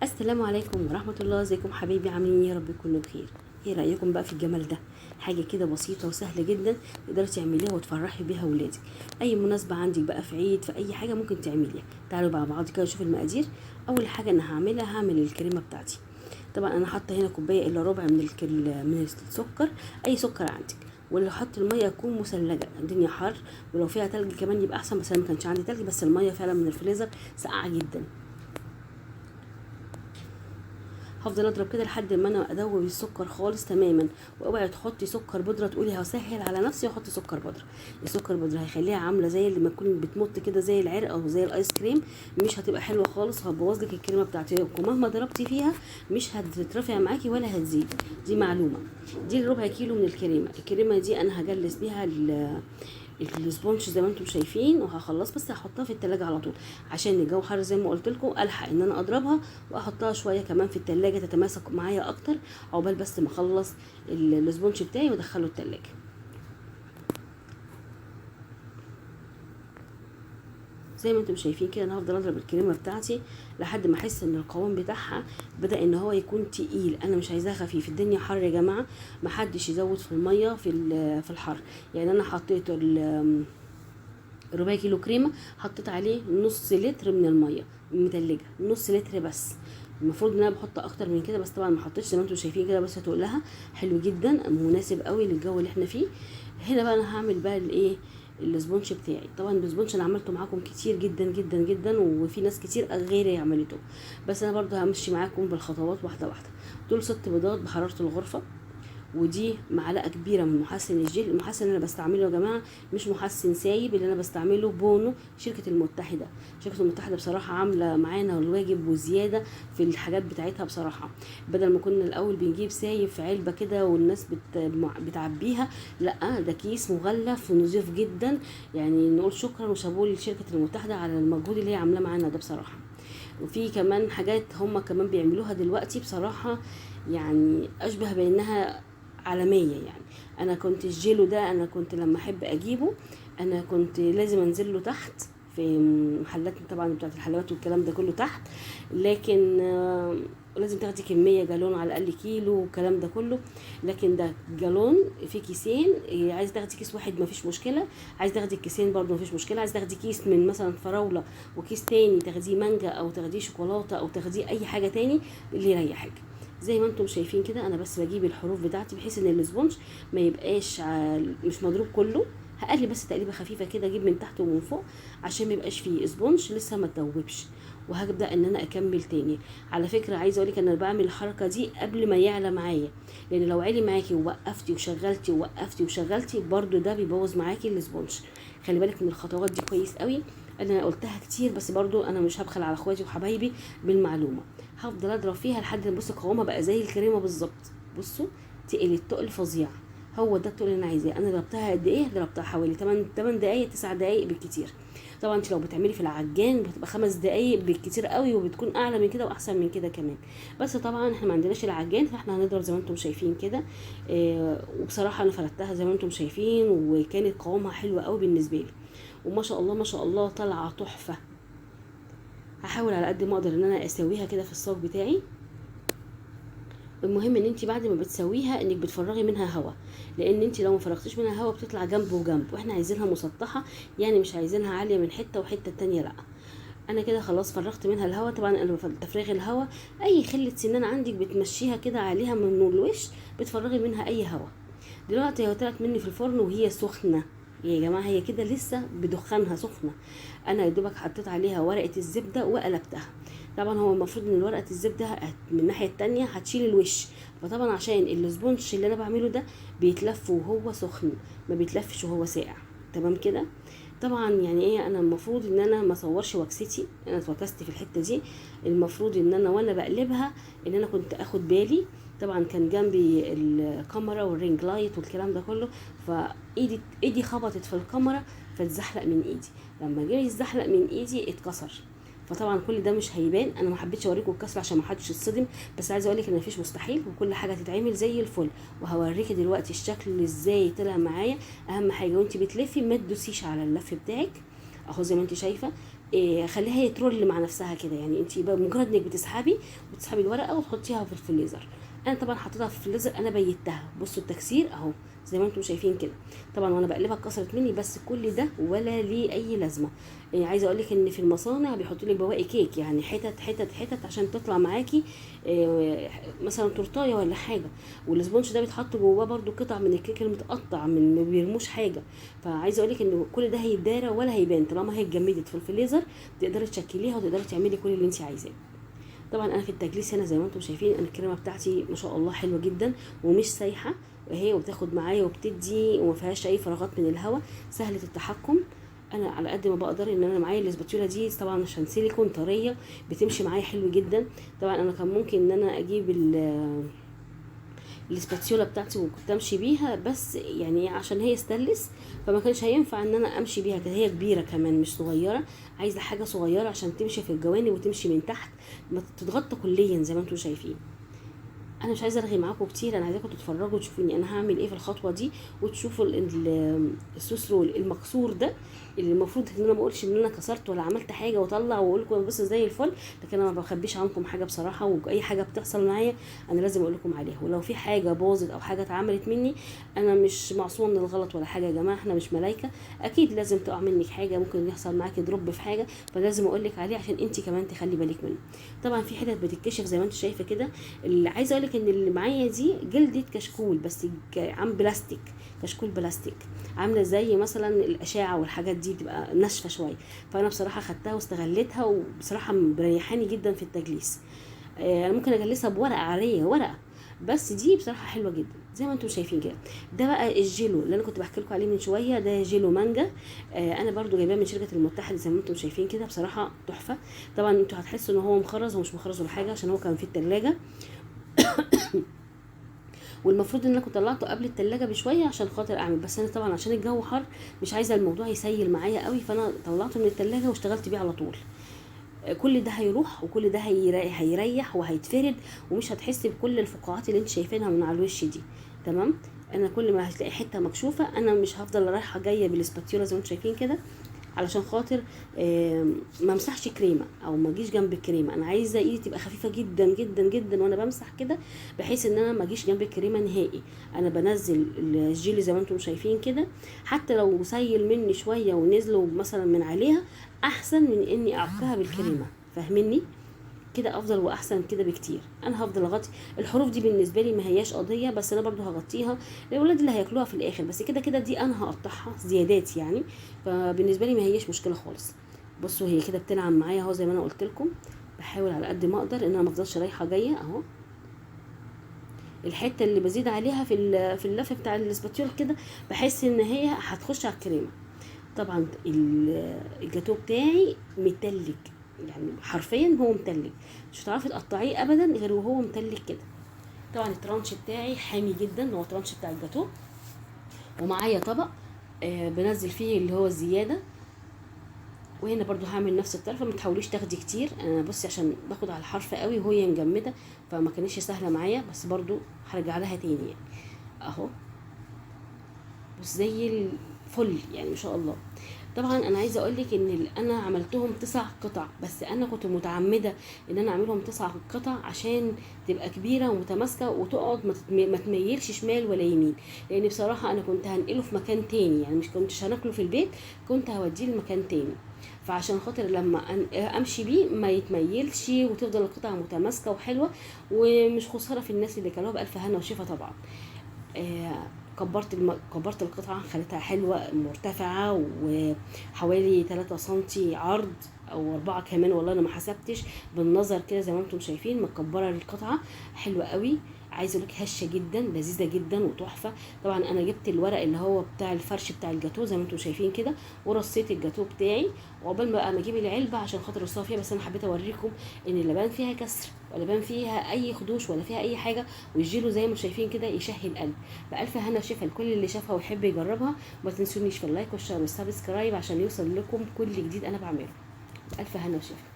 السلام عليكم ورحمة الله. ازيكم حبايبي؟ عاملين ايه؟ يا رب تكونوا بخير. ايه رأيكم بقى في الجمال ده؟ حاجة كده بسيطة وسهلة جدا تقدري تعمليها وتفرحي بيها ولادك. اي مناسبة عندك بقى، في عيد، في اي حاجة ممكن تعمليها. تعالوا بقى مع بعض كده نشوف المقادير. اول حاجة انا هعملها، هعمل الكريمة بتاعتي. طبعا انا حاطة هنا كوباية الا ربع من السكر، اي سكر عندك، واللي حط المية تكون مثلجه، الدنيا حر، ولو فيها تلج كمان يبقى احسن، بس انا ما كانش عندي تلج، بس المية فعلا من الفريزر ساقعه جدا. هفضل اضرب كده لحد ما انا ادوب السكر خالص تماما. واوعي تحطي سكر بودره، تقولي هسهل على نفسي واحط سكر بودره. السكر بودره هيخليها عامله زي اللي ما تكون بتمط كده، زي العرق او زي الايس كريم، مش هتبقى حلوة خالص، وهتبوظ لك الكريمة بتاعتك، ومهما ضربتي فيها مش هتترفع معاكي ولا هتزيد. دي معلومة. دي ربع كيلو من الكريمة. الكريمة دي انا هجلس بيها ال sponge زي ما انتم شايفين، وهخلص بس هحطها في التلاجة على طول عشان الجو حر زي ما قلت لكم، الحق ان انا اضربها واحطها شوية كمان في التلاجة تتماسك معايا اكتر، عقبال بس ما اخلص ال sponge بتاعي وادخله التلاجة. زي ما انتم شايفين كده انا هفضل اضرب الكريمة بتاعتي لحد ما احس ان القوام بتاعها بدا ان هو يكون تقيل. انا مش عايزاها خفيف، الدنيا حر يا جماعة، ما حدش يزود في المية في الحر. انا حطيت ربع كيلو كريمة، حطيت عليه نص لتر من المية متلجه، نص لتر بس. المفروض ان انا بحط اكتر من كده، بس طبعا ما حطيتش، زي ما انتم شايفين كده، بس هتقلها حلو جدا، مناسب قوي للجو اللي احنا فيه. هنا بقى انا هعمل بقى الايه، ال sponge بتاعي. طبعا ال sponge انا عملته معاكم كتير جدا جدا جدا، وفي ناس كتير غيري عملته، بس انا برضو همشي معاكم بالخطوات واحدة واحدة. دول 6 بيضات بحرارة الغرفة، ودي معلقه كبيرة من محسن الجيل. المحسن اللي انا بستعمله يا جماعة مش محسن سايب، اللي انا بستعمله بونو، شركة المتحدة. شركة المتحدة بصراحة عامله معانا الواجب وزيادة في الحاجات بتاعتها بصراحة. بدل ما كنا الاول بنجيب سايب في علبة كده والناس بتعبيها، لا ده كيس مغلف ونظيف جدا. نقول شكرا وشابوه لشركة المتحدة على المجهود اللي هي عاملاه معانا ده بصراحة. وفي كمان حاجات هم كمان بيعملوها دلوقتي بصراحة، اشبه بانها عالمية. انا كنت الجيلو ده، انا كنت لما احب اجيبه انا كنت لازم انزل له تحت في محلات طبعا بتاعت الحلويات والكلام ده كله تحت، لكن لازم تاخدي كمية جالون على الاقل كيلو والكلام ده كله. لكن ده جالون في كيسين، عايز تاخدي كيس واحد مفيش مشكلة، عايز تاخدي الكيسين برضو مفيش مشكلة، عايز تاخدي كيس من مثلا فراولة وكيس تاني تاخديه مانجا او تاخديه شوكولاتة او تاخديه اي حاجة تاني اللي يريحك. زي ما انتم شايفين كده انا بس بجيب الحروف بتاعتي بحيث ان ال sponge ما يبقاش مش مضروب كله، هقلب بس تقليبه خفيفة كده، اجيب من تحت ومن فوق عشان ما يبقاش فيه sponge لسه ما اتدوبش. وهبدا ان انا اكمل تاني. على فكرة عايزه اقول لك انا بعمل الحركة دي قبل ما يعلى معايا، لان لو عالي معاكي ووقفتي وشغلتي ووقفتي وشغلتي برده ده بيبوظ معاكي ال sponge. خلي بالك من الخطوات دي كويس قوي، انا قلتها كتير بس برده انا مش هبخل على اخواتي وحبايبي بالمعلومه. هفضل اضرب فيها لحد ما بصوا قوامها بقى زي الكريمة بالظبط. بصوا تقل التقل فظيع، هو ده التقل اللي انا عايزاه. انا ضربتها قد ايه؟ ضربتها حوالي 8 دقايق 9 دقايق بالكتير. طبعا انت لو بتعملي في العجان بتبقى 5 دقايق بالكتير قوي، وبتكون اعلى من كده واحسن من كده كمان، بس طبعا احنا ما عندناش العجان فاحنا هنضرب زي ما انتم شايفين كده. وبصراحة انا فردتها زي ما انتم شايفين، وكانت قوامها حلو قوي بالنسبة لي، وما شاء الله ما شاء الله طالعه تحفة. هحاول على قد ما اقدر ان انا اسويها كده في الصاج بتاعي. المهم ان انت بعد ما بتسويها انك بتفرغي منها هواء، لان انت لو ما فرغتيش منها هواء بتطلع جنب وجنب، واحنا عايزينها مسطحة، يعني مش عايزينها عالية من حتة وحتة التانية. لا انا كده خلاص فرغت منها الهواء. طبعا انا تفريغ الهواء اي خله سنان عندك بتمشيها كده عليها من الوش، بتفرغي منها اي هواء. دلوقتي هي طلعت مني في الفرن وهي سخنة يا جماعة، هي كده لسه بدخانها سخنة. انا يا دوبك حطيت عليها ورقة الزبدة وقلبتها. طبعا هو المفروض ان ورقة الزبدة من الناحية التانية هتشيل الوش، فطبعا عشان ال sponge اللي انا بعمله ده بيتلف وهو سخن، ما بيتلفش وهو ساقع. تمام كده. طبعا انا المفروض ان انا ما اصورش وكستي، انا اتوكست في الحتة دي. المفروض ان انا وانا بقلبها ان انا كنت اخد بالي، طبعا كان جنبي الكاميرا وال ring light والكلام ده كله، فايدي خبطت في الكاميرا فاتزحلق من ايدي. لما جه يتزحلق من ايدي اتكسر، فطبعا كل ده مش هيبان. انا ما حبيتش اوريكم الكسر عشان ما حدش يتصدم، بس عايزه اقول لك ان مفيش مستحيل وكل حاجة هتتعمل زي الفل. وهوريكي دلوقتي الشكل ازاي طلع معايا. اهم حاجة وانت بتلفي ما تدوسيش على اللف بتاعك اهو زي ما انت شايفه. خليها يترول مع نفسها كده، يعني انت بمجرد انك بتسحبي الورقة وتحطيها في الفريزر. انا طبعا حطيتها في الفريزر، انا بيتها. بصوا التكسير اهو زي ما انتم شايفين كده. طبعا وانا بقلبها اتكسرت مني، بس كل ده ولا ليه اي لازمه. يعني عايزه اقول لك ان في المصانع بيحطوا لك بواقي كيك، يعني حتت حتت حتت عشان تطلع معاكي مثلا تورتايه ولا حاجة. وال sponge ده بيتحط جواه برده قطع من الكيك المتقطع، من ما بيرموش حاجة. فعايزه اقول لك ان كل ده هيتدارى ولا هيبان طالما هي اتجمدت في الفريزر، تقدري تشكليها وتقدري تعملي كل اللي انت عايزاه. طبعا انا في التجليس هنا زي ما انتم شايفين، انا الكريمة بتاعتي ما شاء الله حلوة جدا ومش سايحه، وهي وبتاخد معايا وبتدي وما فيهاش اي فراغات من الهواء، سهلة التحكم. انا على قد ما بقدر ان انا معايا ال spatula دي طبعا عشان سيليكون طرية بتمشي معايا حلو جدا. طبعا انا كان ممكن ان انا اجيب ال spatula بتاعتي وكنت امشي بيها، بس يعني عشان هي ستانلس فما كانش هينفع ان انا امشي بيها كده، هي كبيرة كمان مش صغيرة، عايزه حاجة صغيرة عشان تمشي في الجوانب وتمشي من تحت، ما تتغطى كليا زي ما انتم شايفين. انا مش عايزه ارغي معاكم كتير، انا عايزاكم تتفرجوا وتشوفوني انا هعمل ايه في الخطوة دي، وتشوفوا ال Swiss roll المكسور ده اللي المفروض ان انا ما اقولش ان انا كسرت ولا عملت حاجة واطلع واقول لكم بس زي الفل، لكن انا ما بخبيش عنكم حاجة بصراحة، واي حاجة بتحصل معايا انا لازم اقول لكم عليها. ولو في حاجة باظت او حاجة اتعملت مني، انا مش معصومة من الغلط ولا حاجة يا جماعة، احنا مش ملايكة، اكيد لازم تقع منك حاجة، ممكن يحصل معاكي drop في حاجة، فلازم اقول لك عليه عشان انت كمان تخلي بالك منه. طبعا في حتت بتتكشف زي ما انت شايفه كده. اللي عايزه اقول لك ان اللي معايا دي جلدة كشكول، بس عم بلاستيك، كشكول بلاستيك، عامله زي مثلا الاشعة والحاجات دي، بتبقى ناشفة شوية. فانا بصراحة خدتها واستغلتها، وبصراحة مريحاني جدا في التجليس. انا ممكن اجلسها بورقه عادية، ورقة، بس دي بصراحة حلوة جدا زي ما انتم شايفين كده. ده بقى الجيلو اللي انا كنت بحكي لكم عليه من شوية، ده جيلو مانجا، انا برضو جايباه من شركة المتحد زي ما انتم شايفين كده، بصراحة تحفة. طبعا انتوا هتحسوا ان هو مخرز، ومش مخرز ولا حاجة عشان هو كان في التلاجة، والمفروض ان انا كنت طلعته قبل التلاجة بشوية عشان خاطر اعمل، بس انا طبعا عشان الجو حر مش عايزه الموضوع يسيل معايا قوي، فانا طلعته من التلاجة واشتغلت بيه على طول. كل ده هيروح وكل ده هيريح وهيتفرد، ومش هتحسي بكل الفقاعات اللي انت شايفينها من على الوش دي. تمام، انا كل ما هتلاقي حتة مكشوفة انا مش هفضل رايحة جاية بالسباتيولا زي ما انتم شايفين كده، علشان خاطر ما امسحش كريمة او ما اجيش جنب الكريمة. انا عايزه ايدي تبقى خفيفة جدا جدا جدا وانا بمسح كده، بحيث ان انا ما اجيش جنب الكريمة نهائي. انا بنزل الجيلي زي ما انتم شايفين كده، حتى لو سيل مني شوية ونزلوا مثلا من عليها، احسن من اني اعكها بالكريمه، فاهميني كده؟ افضل واحسن كده بكتير. انا هفضل اغطي الحروف دي، بالنسبة لي ما هياش قضية، بس انا برضو هغطيها للاولاد اللي هياكلوها في الاخر، بس كده كده دي انا هقطعها زيادات يعني، فبالنسبه لي ما هياش مشكلة خالص. بصوا هي كده بتنعم معايا اهو زي ما انا قلت لكم، بحاول على قد ما اقدر ان انا ما افضلش رايحة جاية اهو. الحتة اللي بزيد عليها في اللف بتاع الاسباتيول كده، بحس ان هي هتخش على الكريمة. طبعا الجاتو بتاعي متلج، يعني حرفيا هو متلج، مش هتعرفي تقطعيه ابدا غير وهو متلج كده. طبعا الترانش بتاعي حامي جدا، هو الترانش بتاع الجاتو، ومعايا طبق بنزل فيه اللي هو الزيادة. وهنا برضو هعمل نفس الطرفه، ما تحاوليش تاخدي كتير، انا بصي عشان باخد على الحرف قوي وهي مجمده فما كانتش سهلة معايا، بس برضو هرجع لها تاني يعني اهو. بص زي الفل يعني ما شاء الله. طبعا انا عايزه اقول لك ان انا عملتهم 9 قطع، بس انا كنت متعمدة ان انا اعملهم 9 قطع عشان تبقى كبيرة ومتماسكه وتقعد ما تميلش شمال ولا يمين، لان بصراحة انا كنت هنقله في مكان تاني، يعني مش كنتش هناكله في البيت، كنت هوديه لمكان تاني، فعشان خاطر لما امشي بيه ما يتميلش وتفضل القطعة متماسكة وحلوه، ومش خسارة في الناس اللي كلوها. بالف هنا وشفا. طبعا كبرت القطعة، خليتها حلوة مرتفعة وحوالي 3 سنتي عرض او 4 كمان، والله انا ما حسبتش بالنظر كده زي ما انتم شايفين، مكبره القطعة حلوة قوي. عايزه اقول لك هشه جدا، لذيذة جدا وتحفه. طبعا انا جبت الورق اللي هو بتاع الفرش بتاع الجاتو زي ما انتم شايفين كده، ورصيت الجاتو بتاعي، وعقبال ما اجيب العلبة عشان خاطر ارصها فيها. بس انا حبيت اوريكم ان اللبان فيها كسر ولا بان فيها اي خدوش ولا فيها اي حاجة، والجيلو زي ما شايفين كده يشهي القلب. بالف هنا وشفا لكل اللي شافها ويحب يجربها. وما تنسونيش في ال like وال share وال subscribe عشان يوصل لكم كل جديد انا بعمله. بالف هنا وشفا.